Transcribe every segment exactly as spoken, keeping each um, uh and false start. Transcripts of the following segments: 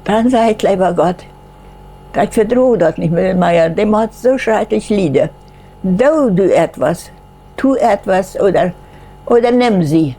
Dan säd ekj: Leewa Gott, ekj vedroag daut nich mea, mea. Dee mott soo schrakjlich lieden. Doo du etwas, tu etwas, ooda, ooda nemm see.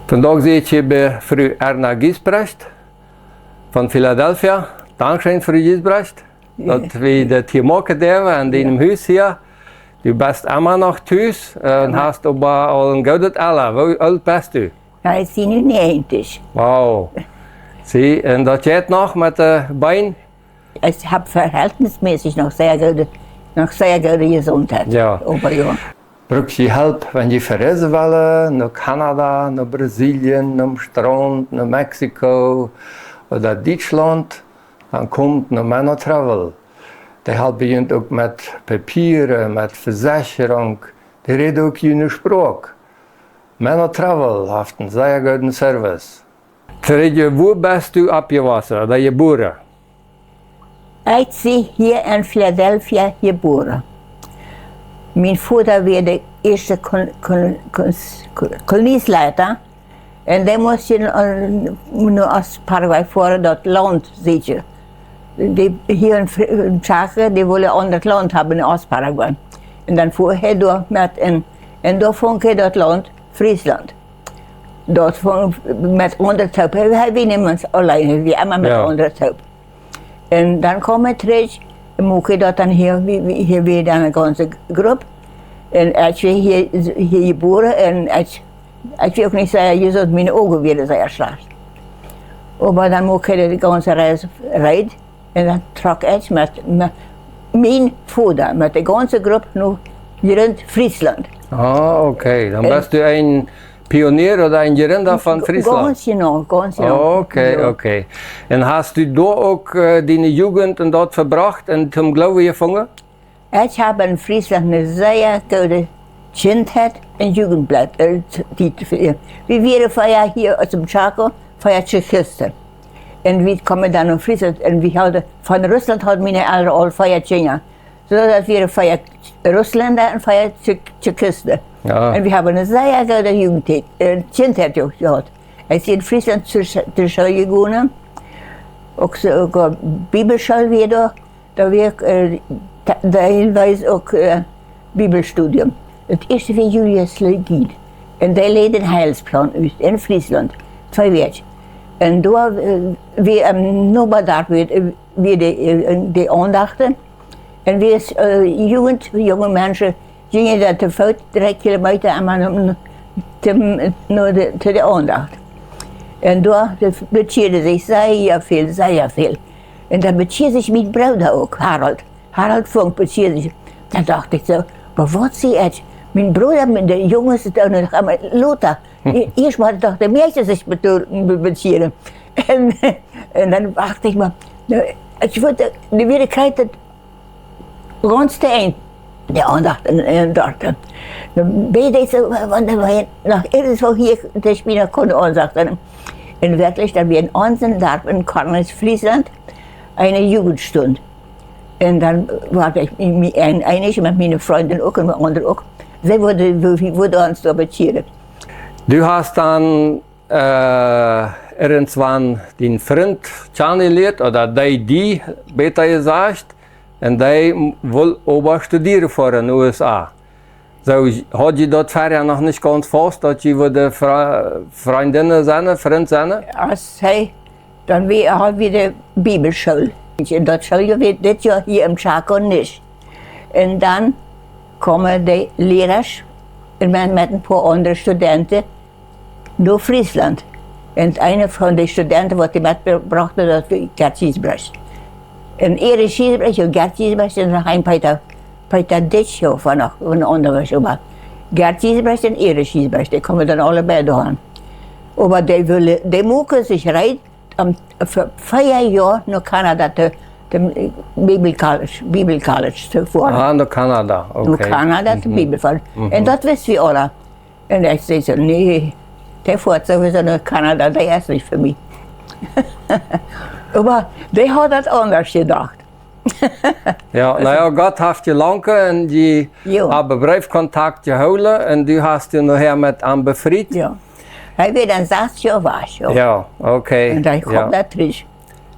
Vondoag sie ekj hia bie Fru Erna Giesbrecht von Philadelphia. Dankscheen, Fru Giesbrecht, daut wie daut hia moaken derwen en dienem Hus hia. Du best emma noch tus un hast oba aul een goodet Ella. Woo oolt best du? Na, ekj sie nu näajentich. Wow. See, un daut jeit noch met de Been? Ekj hab verhältnismäßig noch sea goode, noch sea goode Jesuntheit. Jo. Oba jo. Bruck jie Help, wan jie vereisen wellen, no Kanada, no Brasilien, nom Straunt, no Mexiko ooda Dietschlaunt, dan komt no Menno Travel. Dee halpen junt uk met Papieren, met Vesechrunk. Dee räden uk june Sproak. Menno Travel haft een sea gooden Service. Fredje, wua best du oppjewossen ooda jebuaren? Ekj sie hia en Philadelphia jebuaren. Mien Voda wia de ieeschte Kol-, Kol-, Kol-, Koloniesleiter. Un dee must je, äh, no Oostparaguay foaren, daut Launt seenen. Dee hia en Fr-, en Chaco, dee wullen aundret Launt haben en Oostparaguay. Un dan fua hee doa met en, un doa funk hee daut Launt Frieslaunt. Daut funk met aundre toop. Hee, hee wia niemols auleen, hee wia emma met Jo. aundre toop. Un dan kjeem hee trigj, un muak hee daut dan hia, wie, wie, hia wia dan eene gaunze Grupp. Un ekj wia hia, hia jebuaren, un ekj, ekj wia uk nich sea jesunt, miene Uagen wieren sea schlajcht. Oba dan muak hee de gaunze Reis reed, un dan trock ekj met, met mien Voda, met de gaunze Grupp no Jrint Frieslaunt. Ah, okay. Dan Un best du een Pionier ooda een Jerinda von Frieslaunt? Gaunz jeneiw, gaunz jeneiw. Okay, Jo. okay. Un hast du doa uk, äh, diene Jugend un daut vebrocht un toom Gloowen jefungen? Ekj hab en Frieslaunt eene sea goode Kjintheit un Jugendblad, äh, Tiet. Wie wieren vea hia aus em Chaco, vea Tschechisten. Un wie kjeemen dan no Frieslaunt un wie hauden, von Russlaunt hauden miene Elren aul vea Kjinja. Soo daut wie vea Ruslenda un vea Tschek-, Tschekisten. Jo. Un wie haben eene sea goode Jugend, äh, Kjintheit uk jehaut. Ekj sie en Frieslaunt to Sch-, to School jegonen. Uk soo, uk, äh, Bibelschool wia doa. Doa wia uk, äh, ta-, deelwies uk, äh, Bibelstudium. Daut ieeschte wia Julius Legin. Un dee läd een Heilsplaun ut en Frieslaunt. Twee Wäakj. Un doa, äh, wia em Nobadarp wia, äh, wia de, äh, de Aundachten. Un wie aus, äh, Jugend, junge Menschen, jinjen dan to Foot dree Kilometa emma no, no, to, no de, to de Aundacht. Un doa, doa bekjieeden sikj sea väl, sea väl. Un dan bekjieed sikj mien Brooda uk, Harold. Harold Funk bekjieed sikj. Dan docht ekj soo, oba waut sie ekj? Mien Brooda met de Junges, dee doonen noch emma lota. Ieescht mol docht ekj, de Mäakjes sikj be-, be-, bekjieeden. Un, un dan docht ekj mau, nu, ekj wudd, dee wieren krakjt gaunz de een, de Aundachten, äh, doa. Dan bäd ekj soo, wan wie noch irjentwua hia de Spina kunnen Aundachten. Un werkjlich, dan wia en onsen Darp en Cornwall, Frieslaunt, eene Jugendstund. Un dan wia ekj mie-, mie-, een-, eenich met miene Frind uk un met aundre uk. See wudden, wie, wie wudden ons doa bekjieren. Du hast dan äh, irjentwan dien Frint kjanen jelieet, ooda dee die, bäta jesajcht, un dee wull oba studieren foaren en de U S A. Soo, haud jie daut verhäa noch nich gaunz faust, daut jie wudden Fre-, Frindinnen sennen, Frint sennen? Aus hee, dan wia, haud wie de Bibelschool. Un daut Schooljoa wia dit Joa hia em Chaco nich. Un dan kjeemen de Lierasch un met, met een poa aundre Studenten no Frieslaunt. Un eene von de Studenten, waut dee metbrochten, daut wia Gerd Giesbrecht. Un Erich Giesbrecht un Gerd Giesbrecht un noch een Peter, Peter Ditsch, jo, von noch, von aundre School. Gerd Giesbrecht un Erich Giesbrecht, dee kjeemen dan aulebei doa aun. Oba dee wullen, dee muaken sikj reed, om fa-, vea Joa no Kanada to, to Bible College, Bible College to foaren. Ah, no Kanada, okay. No Kanada to Bible foaren. Un daut wisten wie aule. Un ekj säd soo, nä, dee foat sowieso no Kanada, dee es nich fa mie. Oba dee haud daut aundasch jedocht. Jo, na jo, Gott haft je lange un jie Jo. haben Breefkontakt jehoolen un du hast je nohäa met am befriet. Jo. Hee wia dan sas Joa wajch, jo. Jo, okay. Un dan Jo. kjeem daut trigj.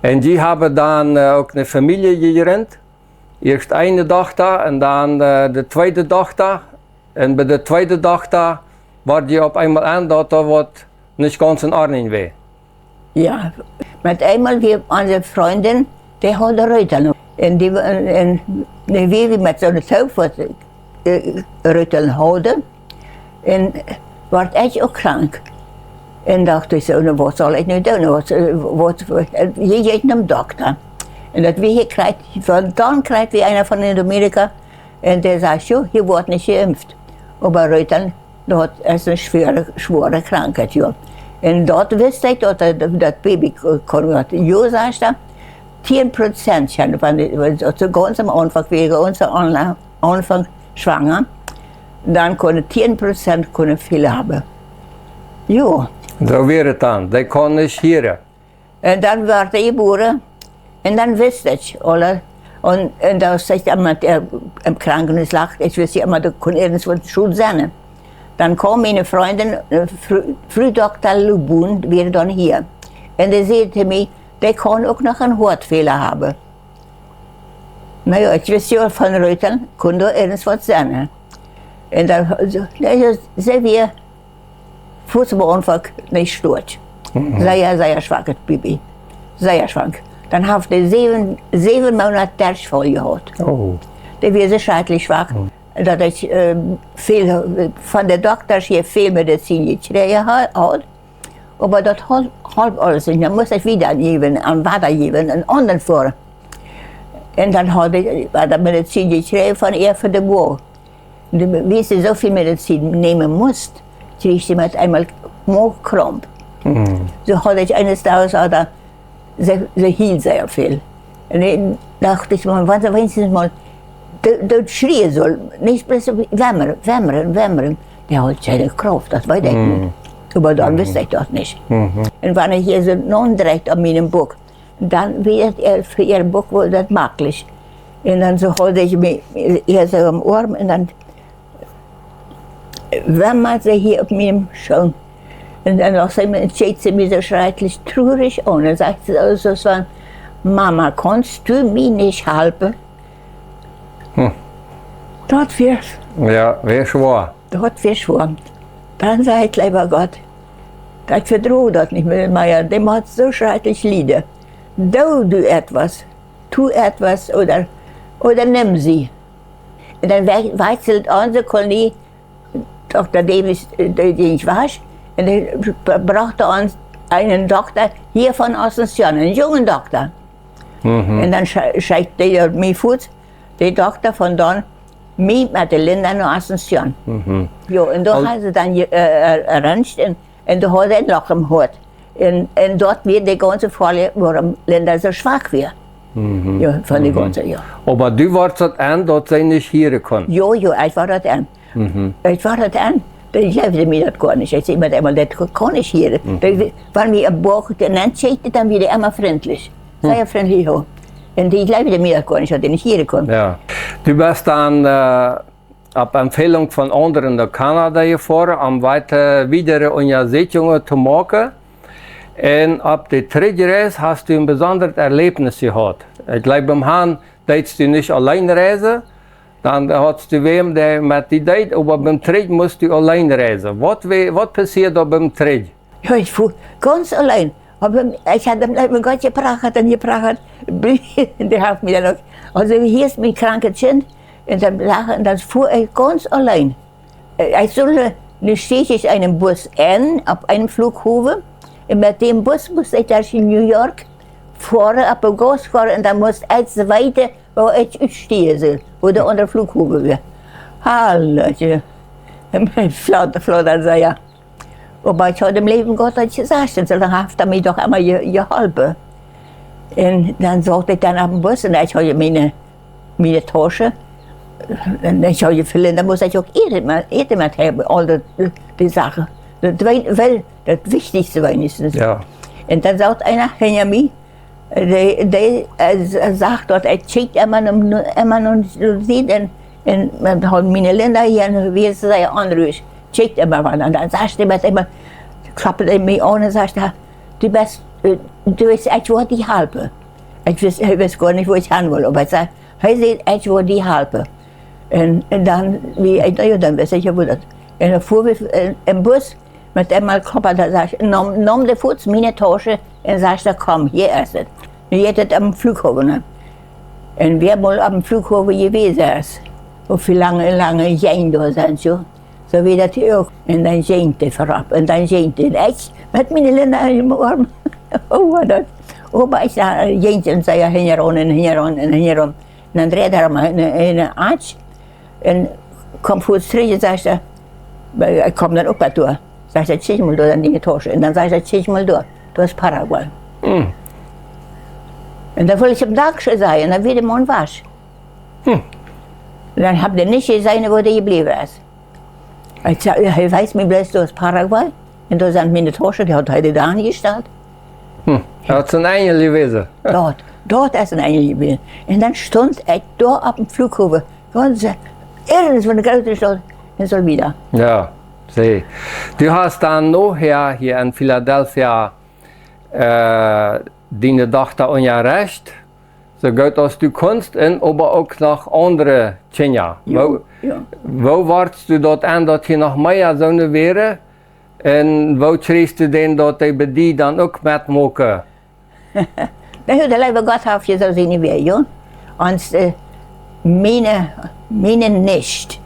Un jie haben dan äh, uk ne Famielje jejrint. Ieescht eene Dochta un dan äh, de tweede Dochta. Un bie de tweede Dochta wort jie opp eemol en, daut doa waut nich gaunz en Ordnunk wia. Jo, met eemol wia onse Frindin, dee haud Reuteln. Un dee, un, un dee wia wie met soone Toop waut äh, Reuteln hauden. Un wort ekj uk krank. Un docht ekj soo, nu waut saul ekj nu doonen? Waut, äh, waut, äh, hia jeit nom Dokta. Un daut wia hia krakjt, von dan krakjt wia eena von Amerika. Un dee säd, jo, hia woat nich jeimpft. Oba Reuteln, daut es ne schwoare, schwoare Krankheit, jo. Un daut wist ekj, daut daut, daut Baby ko-, kunn waut. Jo, sajcht hee, tieen Prozent sent, wan, wan, aus see gaunz aum Aunfank wieren, gaunz aum Aunla-, Aunfank schwanga, dan kunnen tieen Prozent kunnen Fäla haben. Jo. Soo wia et dan. Dee kunn nich hieren. Un dan wort hee jebuaren. Un dan wist ekj, oda? Un, un dan säd hee, wan hee em Krankenhus lach, ekj wist emma, doa kunn irjent waut schult sennen. Dan kjeem miene Frindin, äh, Fru, Fru Dokta Lubun, wia dan hia. Un dee säd to mie, dee kaun uk noch een Hoatfäla haben. Na jo, ekj wist jo von Reuteln, kunn doa irjent waut sennen, ne? Un dan, soo, na jo, see wia fuaz aum Aunfank nich stoakj. Mhm. Sea, sea schwak, daut Baby. Sea schwak. Dan haft dee säwen, säwen Moonat Derchfall jehaut. Oh. Dee wia soo schrakjlich schwak, Mhm. daut ekj äh, väl, äh, von de Doktasch hia väl Medizin jekjräajen ha-, haud. Oba daut holp, holp aules nich. Dan must ekj wieda jäwen un wieda jäwen un aundren fa. Un dan haud ekj, äh, wieda Medizin jekjräajen von äa fa de Moag. Un wiels see soo väl Medizin nämen must, kjrieech see met eemol Moagkramp. Mhm. Soo haud ekj eenes Doages, oda see, see hield sea väl. Un dan docht ekj, Maun, wan see weens mol, dee, dee schrieen sull, nich bloos wemmren, wemmren, wemmren. Dee haud kjeene Krauft, daut weet ekj Mhm. nich. Oba dan Mhm. wist ekj daut nich. Mhm. Un wan ekj hia soo naundreit aun mienen Buck, dan wia et äa, fa äa Buck wia daut maklich. Un dan soo haud ekj mie, hia soo aum Oarm un dan wemmad see hia opp mienen Schoot. Un dan wia see mie, kjikjt see mie soo schrakjlich trurich aun. Un sajcht see soo, soo von, „Mama, kaust du mie nich halpen?“ Hm. Daut wia Jo, wia schwoa. Daut wia schwoa. Dan säd ekj, leewa Gott, ekj vedroag daut nich mea, mea. Dee mott soo schrakjlich lieden. Doo du etwas, tu etwas, oda, oda nemm see. Un dan we-, wechselt onse Kolonie, Dokta Davis, äh, dee, dee nich wia, un dee br-, brocht ons eenen Dokta hia von Asunción, eenen jungen Dokta. Mhm. Un dan sche-, schekjt dee mie fuaz, dee Dokta von dan, mie met de Linda no Asunción. Mhm. Jo, un doa Al- hauden see dan je-, äh, äh, röntgt un, un doa haud see noch een Hoat. Un, un daut wia de gaunze Folie, wuarom Linda soo schwak wia. Mhm. Jo, von de Mhm. gaunze, jo. Oba du wort daut en, daut see nich hieren kunn? Jo, jo, ekj wort daut en. Mhm. Ekj wort daut en. Dee jleewden mie daut goanich. Ekj säd met eemol, daut kaun nich hieren. Mhm. Dee, wan wie em Buck dan nenkjikjten, dan wia dee emma frintlich. Hm. Sea frintlich, jo. Un dee jleewden mie daut goanich, daut dee nich hieren kunn. Jo. Du best dan, äh, opp Empfehlung von aundre no Kanada jefoaren, om wieda, wiedere Unjasäkjungen to moaken. Un opp de Trigjreis hast du een besondret Erläwnis jehaut. Ekj jleew, biem Aunfank deedst du nich auleen reisen, dan haudst du wäm, dee met die deed, oba biem Trigj must du auleen reisen. Waut we-, waut passieed doa biem Trigj? Jo, ekj fua gaunz auleen. Oba ekj haud em Läwen Gott jeprachat un jeprachat. Dee haft mie dan uk, aulsoo hia es mien krankes Kjint. Un dan lach, un dan fua ekj gaunz auleen. Äh, ekj sull, äh, nu steech ekj en eenen Bus en, opp eenen Flughafen. Un met dän Bus must ekj dan no New York foaren, opp de Gauss foaren. Un dan must ekj weeten, wua ekj utsteajen sull, wua de aundre Flughafen wia. Halletje. Un mien Fla-, Flautsch, dan säd hee, jo. Oba ekj haud em Läwen Gott daut jesajcht, un soo dan haft hee mie doch emma je-, jeholpen. Un dan saut ekj dan opp dän Bus un ekj haud miene, miene Tausch. Un ekj haud jefelt, dan must ekj uk Äten met, Äten met haben, aul daut, dee Sachen. Daut wea-, well, daut Wichtichste weens. Jo. Un dan saut eena hinja mie, Dee, dee äh, s- sach daut, ekj kjikj emma no, emma no de Sied un, un dan haud miene Linda hia en Wiees sea aunruich. Kjikj emma waut. Un dan sajcht dee met emma, klopt dee mie aun un sajcht: "Du best, äh, du weetst, ekj woa die halpen." Ekj wist, hee wist goanich, wua ekj han wull. Oba ekj säd, hee säd, ekj woa die halpen. Un, un dan, wie ekj, na jo, dan wist ekj jo, wua daut. Un dan fuaren wie äh, em Bus, met eemol klopt dee, dan sajcht, neem, neem dee Foots miene Tausch un sajcht: "Komm, hia es et." Nu jeit et aum Flughafen, ne? Un wäa mol aum Flughafen jewast es, woo väl lange, lange Jenj doa sent, jo. Soo wia daut hia uk. Un dan jenkj dee verop. Un dan jenkj dee. Un ekj met miene Linda em Oarm. Oh, waut daut. Oba ekj sach, jenkj un see hinjaraun un hinjaraun un hinjaraun. Un dan dreid hee mie en, en Asch. Un kjemt fuaz trigj un sajcht hee: "Ekj kom dan uk bat doa." Sajcht hee: "Kjikj mol doa en diene Tausch." Un dan sajcht hee: "Kjikj mol doa. Doa es Paraguay." Un dan wull ekj am dankscheen sajen. Un dan wia de Maun wajch. Un dan hab ekj nich jeseenen, wua dee jebläwen es. Ekj sach, hee wiest mie bloos, doa es Paraguay. Un doa sent miene Tauschen, dee haud hee doa aunjestalt. Hm, daut es een Enjel jewast. Daut, daut es een Enjel jewast. Un dan stunt ekj doa oppem Flughafen. Gaunz, äh, irjentwua ne groote Staut. Un soo wieda. Jo, see. Du hast dan nohäa hia en Philadelphia äh, diene Dochta unjarecht, soo goot aus du kunst, un oba uk noch aundre Kjinja. Jo, woo, jo. Woo wordst du daut aun, daut hia noch mea soone wieren? Un woo kjrieechst du dän, daut dee bie die dan uk metmoaken? Na jo, de leewe Gott haft je soo siene Wäaj, jo. Ons, äh, miene, miene Nicht,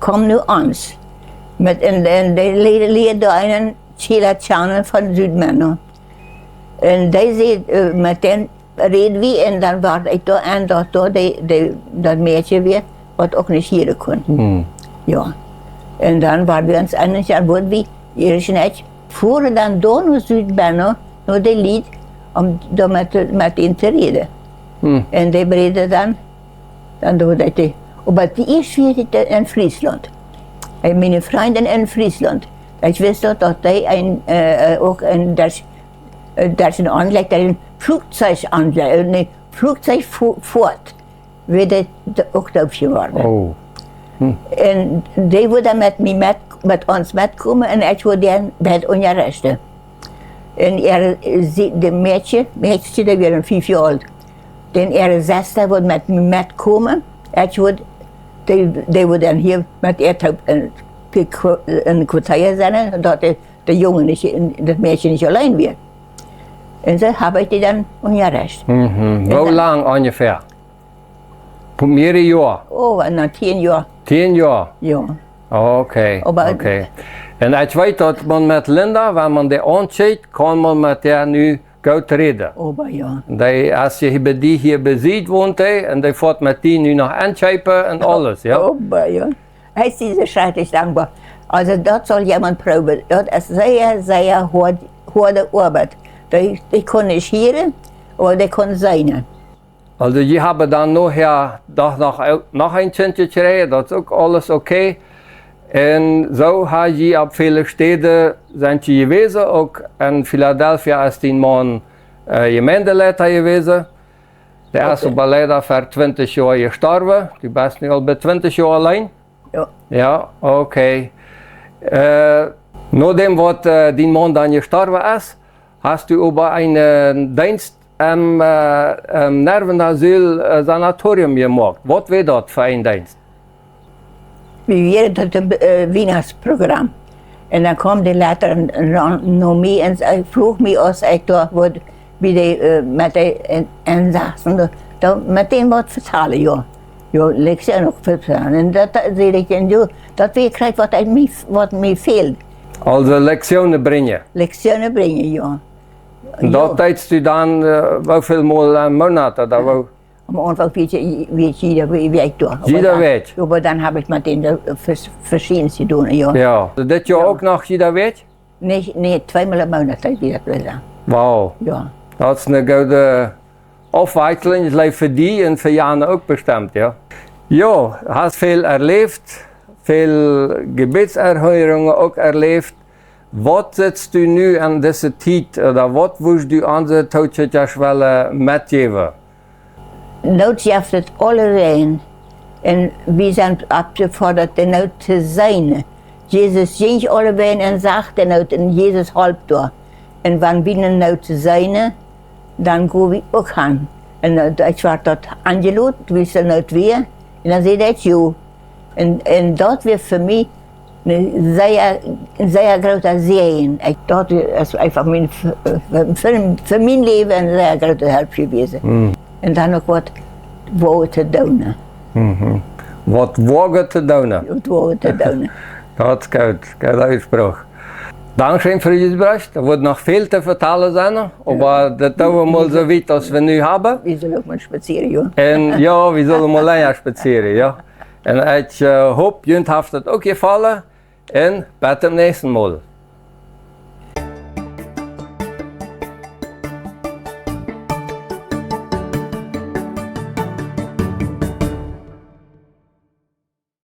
kjeem nu ons. Met en, en de le- lieed doa eenen Chilachano von Südmenno. Un dee säd, äh, met dän räd wie, un dan word ekj doa aun, daut doa de, de, daut Mäakje wia, waut uk nich hieren kunn. Hm. Jo. Un dan word wie ons eenich, dan word wie, Erich un ekj, fuaren dan doa no Südmenno, no de Lied, om doa met, met an to räden. Hm. Un dee räden dan, dan doa daut dee, oba de ieescht wia ekj en Friesland. Un miene Frind en Friesland. Ekj wist daut, daut dee een, äh, äh, uk en, daut, äh, daut een Aunleih, daut een Flugzeug Aunleih, äh, nä, Flugzeug fu- foat, wia dee uk doop jeworden. Oh. Hm. Un dee wull dan met mie met, met ons metkomen un ekj wull dan bie unjarechten. Un äa, äh, see, de Mäakje, Mäakje, dee wieren fief Joa oolt. Dan äare Sesta wull met mie metkomen. Ekj wull, dee, dee wull dan hia met äa toop en, en Kwartiea sennen, daut de, de Jung nich, daut Mäakje nich auleen wia. Un soo hab ekj dee dan unjarecht. Mhm. Un woo dan lang onjefäa? Fa mearere Joa? Oh, na, tieen Joa. Tieen Joa? Jo. Okay, oba okay. Un ekj weet, daut maun met Linda, wan maun dee aunkjikjt, kaun maun met dee nu goot räden. Oba jo. Dee, aus see bie die hia besied wont, dee, un dee foat met die nu noch enkjeepen un aules, jo? Oba jo. Ekj sie soo schrakjlich dankboa. Aulsoo, daut saul jemaunt proowen. Daut es sea, sea hoat, hoade Oabeit. Dee, dee kunn nich hieren, oba dee kunn seenen. Aulsoo, jie haben dan nohäa doch noch, noch een Kjint jekjräajen, daut es uk aules okay. Un soo ha jie opp väle Städen sent jie jewast, uk en Philadelphia es dien Maun, äh, Jemeindeleida jewast. Dee es oba leida ver twintich Joa jestorwen. Du best nu aul bie twintich Joa auleen? Jo. Jo, okay. Äh, nodäm waut, äh, dien Maun dan jestorwen es, hast du oba eenen, äh, Deenst em, äh, em Nervenasyl, äh, Sanatorium jemoakt. Waut wia daut fa een Deenst? Wie wieren daut een, äh, Wienachtsprogram. Un dan kjeem dee Leiter no, no mie un see, fruach mie, aus ekj doa wudd bie dee, äh, met dee en, en sassen, doa, doa met dän waut vetalen, jo. Jo, Lektion uk vetalen. Un daut, daut säd ekj, un jo, daut wia krakjt waut ekj mie, waut mie fäld. Aulsoo Lektionen brinjen? Lektionen brinjen, jo. Un daut deedst du dan, äh, woo väl mol em Moonat, ooda woo? Aum Aunfank wia ekj, wia ekj jieda Wäakj doa. Jieda Wäakj? Oba dan hab ekj met dän, äh, veschiednet jedonen, jo. Jo. Dit Joa uk noch jieda Wäakj? Nä, nä, tweemol em Moonat deed wie daut wada. Wow. Jo. Daut es ne goode Aufwajkjlunk, ekj jleew fa die un fa Jane uk bestemt, jo. Jo, hast väl erläft, väl Gebetserhörungen uk erläft. Waut sitst du nu aun dise Tiet, ooda waut wurscht du onse Tookjikjasch wellen metjäwen? Noot jeft et aulewäajen. Un wie sent oppjefodat, de Noot to seenen. Jesus jinkj aulewäajen un sach de Noot un Jesus holp doa. Un wan wie ne Noot seenen, dan go wie uk han. Un ekj wort daut aunjelot, woo de Noot wia. Un dan säd ekj jo. Un daut wia fa mie een sea, een sea groota Säajen. Ekj, daut es eefach mien, fa mien Läwen een sea groota Help jewast. Un dan uk waut woagen to doonen. Waut woagen to doonen. Waut woagen to doonen. Daut es goot, gooda Utspruch. Dankscheen, Fru Giesbrecht. Doa woat noch väl to vetalen sennen, oba daut doo wie mol soo wiet aus wie nu haben. Wie sellen uk mol spazieren, jo. Un jo, wie sellen mol lenja spazieren, jo. Un ekj hop, junt haft et uk jefollen. Un bat toom näakjsten Mol.